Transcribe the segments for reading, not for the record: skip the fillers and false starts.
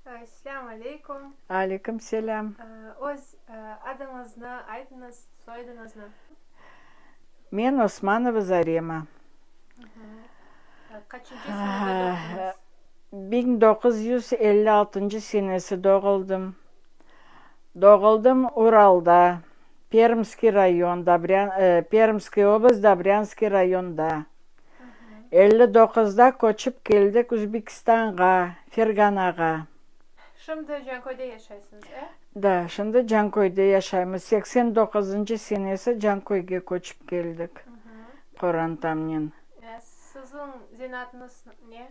Selâm aleyküm. Aleyküm selâm. Öz adıñıznı aytıñız, soyadıñıznı. Men Osmanova Zarema. Qaçıncı senede doğdıñız? 1956 senesi doğuldım. Doğuldım Uralda, Permskiy rayon, Permskiy oblast, Dobrânskiy rayonda. 59da köçip keldik Üzbekistanğa, Ferganağa. Şimdi Canköyde yaşaysıñız, e? Da, şimdi Canköyde yaşaymız. 89-ncı senesi Canköyge köçip keldik qorantamnen. Siziñ zenaatıñız ne?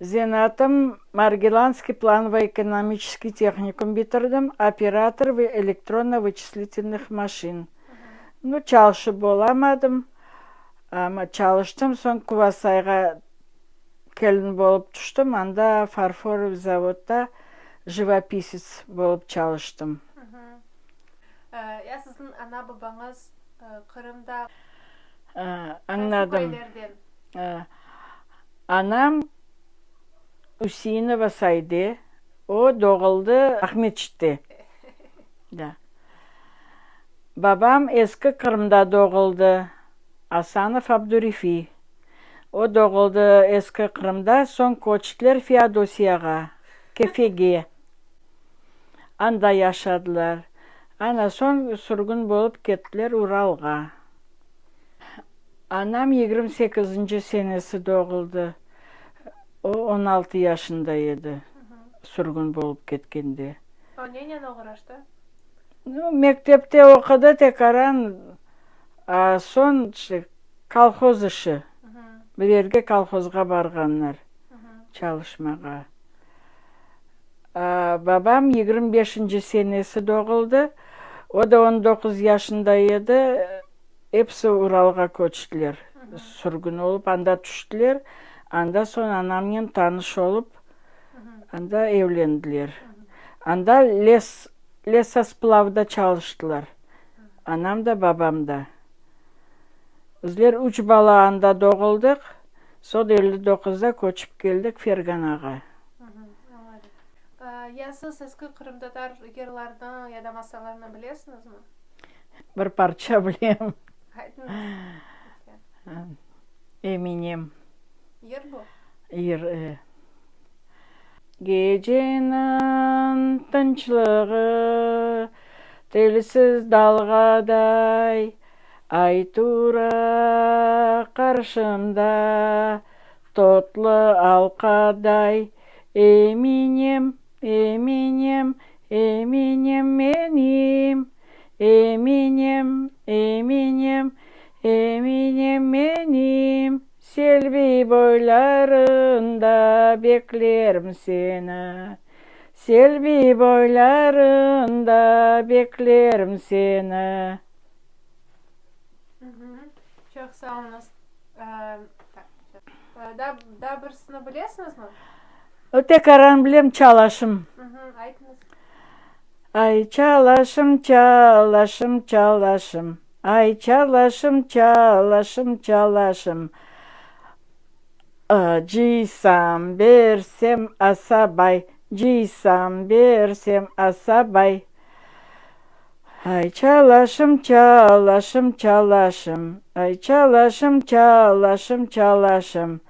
Zenaatım, Margilanskiy planovo-ekonomiçeskiy tehnikum bitirdim, operator elektronno-vıçislitelnıh maşin. Nu, çalışıp olamadım, amma çalıştım, soñ Kuvasayğa kelin bolıp tüştim, anda farforovıy zavodda jivopisets bolıp çalıştım. Ya siziñ ana-babañız Qırımda qaysı Añladım. köylerden? Anam Üseinova Sayde, o doğuldı Aqmeçitte. Da. Babam Eski Qırımda doğuldı, Asanov Abdurefi. O doğuldı Eski Qırımda, soñ köçtiler Feodosiyağa, Kefege. Anda yaşadılar. Ana soñ sürgün bolıp kettiler Uralğa. Anam 28-nci senesi doğuldı. O, 16 yaşında edi, sürgün bolıp ketkende. O nenen oğraştı? Nu, mektepte oqudı tekaran, a soñ işte kolhoz işi, bir yerge kolhozğa barğanlar çalışmağa. A babam 25-nci senesi doğuldı, o da 19 yaşında edi, episi Uralğa köçtiler, sürgün olıp anda tüştiler, anda soñ anamnen tanış olıp, anda evlendiler. Anda les, lesosplavda çalıştılar, anam da, babam da. Bizler üç bala anda doğuldıq, soñ 59-da köçip keldik Ferganağa. Añladım. Ya siz eski qırımtatar yırlarını ya da masallarını bilesiñizmi? Bir parça bilem. Aytıñız, lütfen. Eminem. Yır bu? Yır, e. Geceniñ tınçlığı telsiz dalğaday, Ay tura qarşımda totlı alqaday. Eminem, Eminem, Eminem menim, Eminem, Eminem, Eminem menim, Selbi boylarında beklerim seni, Selbi boylarında beklerim seni. Çoq sağ oluñız. Daa birisini bilesiñizmi? Tekaran bilem, Çalaşım. Aytıñız. Ay, çalaşım, çalaşım, çalaşım, Ay, çalaşım, çalaşım, çalaşım, Cıysam, bersem, asabay, Cıysam, bersem, asabay. Ay, çalaşım, çalaşım, çalaşım, Ay, çalaşım, çalaşım, çalaşım,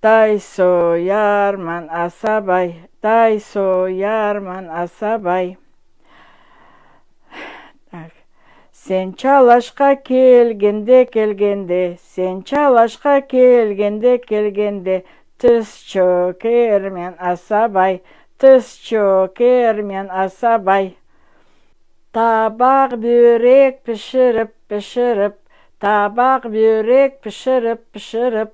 Tay soyarman, asabay, Tay soyarman, asabay. Tak. Sen çalaşqa kelgende, kelgende, Sen çalaşqa kelgende, kelgende, Tiz çökermen, asabay, Tiz çökermen, asabay. Tabaq börek pişirip, pişirip, Tabaq börek pişirip, pişirip,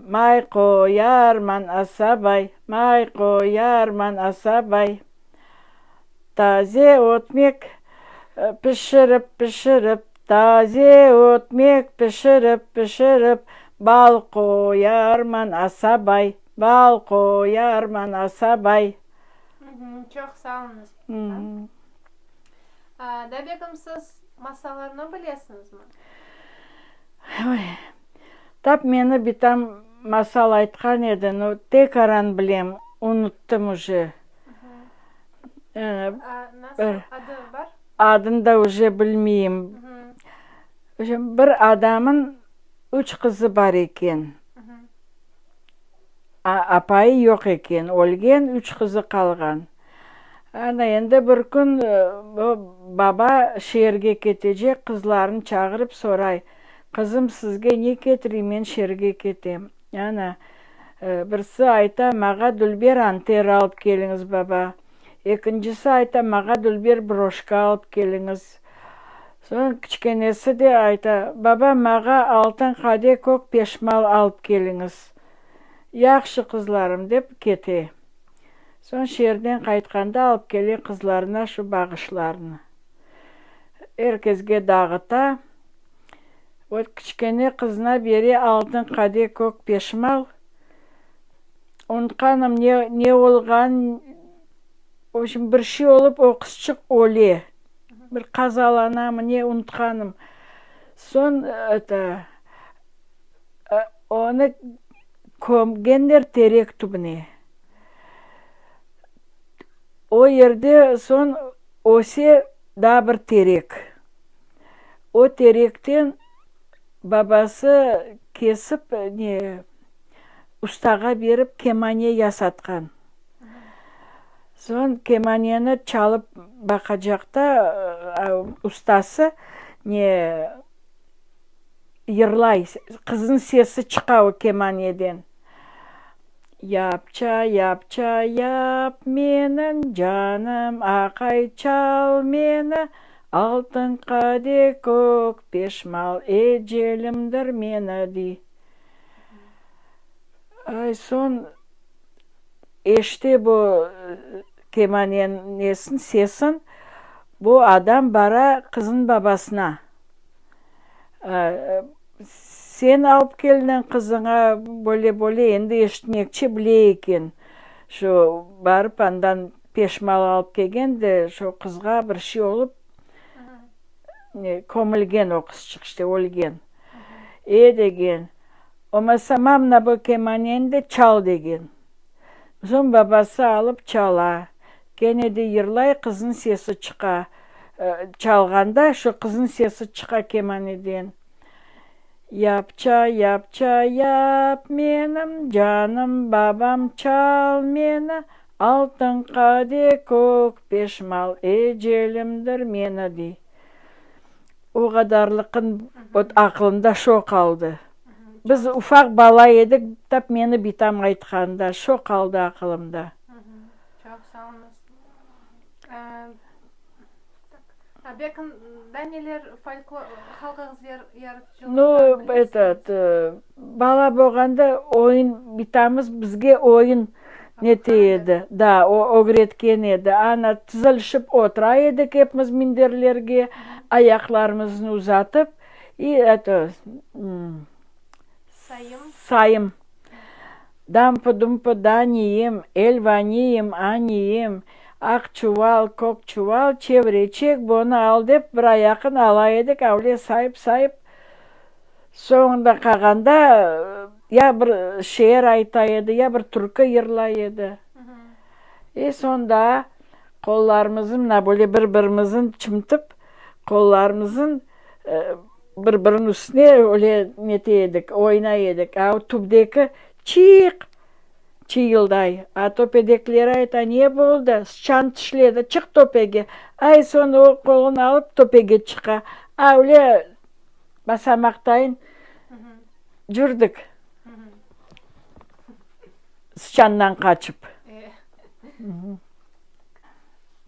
May qoyarman, asabay, May qoyarman, asabay. Taze ötmek pişirip, pişirip, Taze ötmek pişirip, pişirip, Bal qoyarman, asabay, Bal qoyarman, asabay. Çoq sağ oluñız. Da begim, siz masallarnı bilesiñizmi? Oy, tap meni bitam. masal aytqan edi, no, tekaran bilem, unuttım uje. Nasıl, adı bar? Adını da uje bilmeyim. Bir adamın üç qızı bar eken. Apayı yoq eken, ölgen, üç qızı qalğan. Ana, endi bir kün bu baba şeerge ketecek, qızlarını çağırıp soray, Qızım, sizge ne ketireyim, men şeerge ketem. Ana, birisi ayta, Mağa dülber anter alıp keliñiz, baba. Ekincisi ayta, Mağa dülber broşka alıp keliñiz. Soñ kiçkenesi de ayta, Baba, mağa altın qade kök peşmal alıp keliñiz. Yahşı, qızlarım, dep kete. Soñ şeerden qaytqanda alıp kele qızlarına şu bağışlarnı. Er kesge dağıta. O kiçkene qızına bere altın qade kök peşmal. Unutqanım ne, ne olğan, v obşem, bir şey olıp o qızçıq öle. Bir qazalanamı, ne, unutqanım. Soñ, eto, onı kömgenler terek tübüne. O yerde soñ öse daa bir terek. O terekten babası kesip, ne, ustağa berip kemane yasatqan. Soñ kemaneni çalıp baqacaqta, ustası ne, yırlay, qıznıñ sesi çıqa o kemaneden. Yapça, yapça, yap menim canım, aqay çal meni, altın qade kök peşmal ecelimdir meni, dey. Ay, soñ eşite bu kemaneniñ nesin, sesin, bu adam bara qıznıñ babasına. Sen alıp keldiñ qızıña böyle-böyle, endi eşitmekçe bile eken. Şu barıp andan peşmal alıp kelgen de, şu qızğa bir şey olıp, ne, kömülgen o qızçıq, işte, ölgen. E, degen, olmasa ma mına bu kemaneni de çal, degen. Soñ babası alıp çala. Kene de yırlay, qıznıñ sesi çıqa. Çalğanda şu qıznıñ sesi çıqa kemaneden. Yapça, yapça, yap menim canım, babam çal meni, altın qade kök peşmal ecelimdir meni, dey. O qadarlıqın vot aqılımda şo qaldı. Biz ufaq bala edik, tap meni bitam aytqanda, şo qaldı aqılımda. Çoq sağ oluñız. Belki daa neler folklor, halq ağız yaratıcılığından Nu, etot, bala bolğanda oyun, bitamız bizge oyun nete edi, da, ögretken edi. Ana, tizilişip otura edik epimiz minderlerge, ayaqlarımıznı uzatıp, i eto, Sayım. Sayım. Dampı-dumpı daniyim, elvaniyim, aniyim, aq çuval, kök çuval, çevre-çek, bonı al dep bir ayaqın ala edik, avle sayıp-sayıp, soñunda qalğanda ya bir şeer ayta edi, ya bir türkü yırlay edi. E soñ daa qollarımızın mına böyle bir-birimizin çımtıp, qollarımızın Bir-biriniñ üstüne öyle nete edik, oynay edik. A o tübdeki çiq çıyılday. A töpedekiler ayta, ne boldı, sıçan tişledi, çıq töpege. Ay, soñ o qolunı alıp töpege çıqa. A öyle basamaqtayın cürdik sıçandan qaçıp.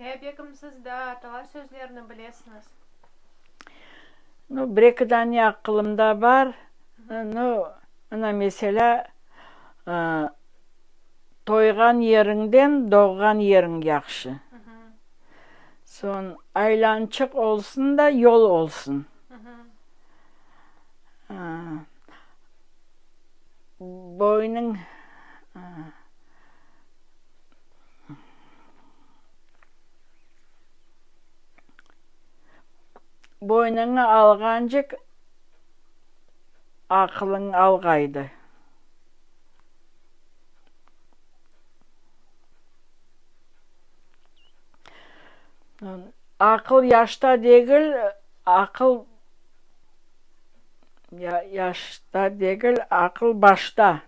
E, bekim siz daa atalar sözlerini bilesiñiz. Nu, bir-eki dane aqılımda bar. Nu, mına, meselâ, toyğan yeriñden doğğan yeriñ yahşı. Soñ, aylançıq olsun da, yol olsun. Boynıñ. Boynuña alğancıq, aqılıñ alğaydı. Aqıl yaşta degil, aqıl yaşta degil, aqıl başta.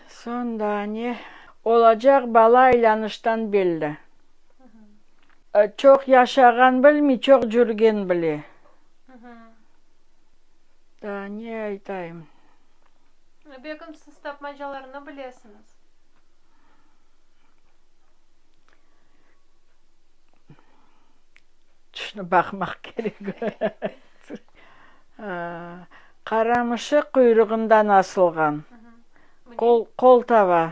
Soñ daa ne? Olacaq bala aylanıştan belli. Çoq yaşağan bilmey, çoq cürgen bile. Daa ne aytayım? Belkim siz tapmacalarnı bilesiñiz? Tüşünip baqmaq kerek. Qara mışıq quyruğından asılğan. Qol tava.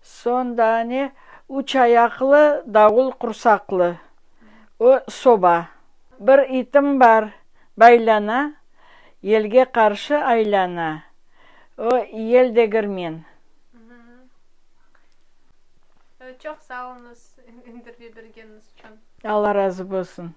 Soñ daa ne? Üç ayaqlı, davul qursaqlı. O, soba. Bir itim bar, baylana, yelge qarşı aylana. O, yel degirmen. Çoq sağ oluñız intervyu bergeniñiz içün. Alla razı bolsun.